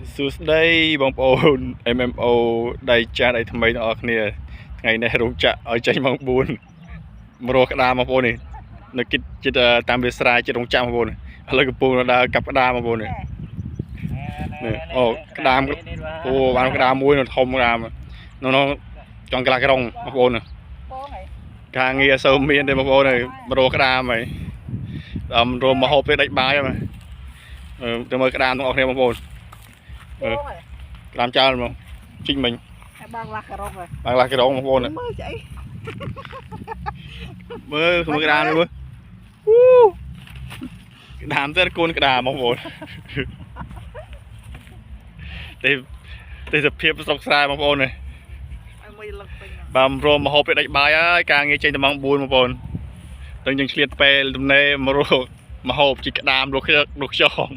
សួស្តីបងប្អូន MMO ដៃចាស់ដៃថ្មីទាំងអស់គ្នាថ្ងៃនេះរោងចក្រឲ្យចេញម៉ោង4មករកក្តារបងប្អូននេះនៅគិតចិត្តតាមវាស្រែចិត្តរោងចក្របងប្អូនឥឡូវកំពុងដើរកាប់ក្តារបងប្អូននេះនេះអូក្តាមអូបានក្តារមួយនៅធំក្តាមនៅនោះចង់កន្លះក្រុងបងប្អូន បងហី ការងារអត់សូវមានទេបងប្អូនអើយមករកក្តាមហើយដល់រមមកហូបទេដាច់បាយហ្នឹងទៅមើលក្តាមទាំងអស់គ្នាបងប្អូន បងហី ក្តាមច្រើនហ្មងជីកមិញ ហើយបងឡាស់ការ៉ុងហី បានឡាស់ក្រុងបងប្អូន មើលស្អី មើលមើលក្តាមនេះមើលអូក្តាមទៅកូនក្តាមបងប្អូនទេទេសភាពស្រុកស្រែបងប្អូននេះ ឲ្យមួយលឹកពេញ បាទរមមកហូបពេលដាច់បាយហើយការងារចេញតែម៉ោង4បងប្អូនតែយើងឆ្លៀតពេលទំនេរមករកមកហូបជីកក្តាមរកខ្យងរកខ្យង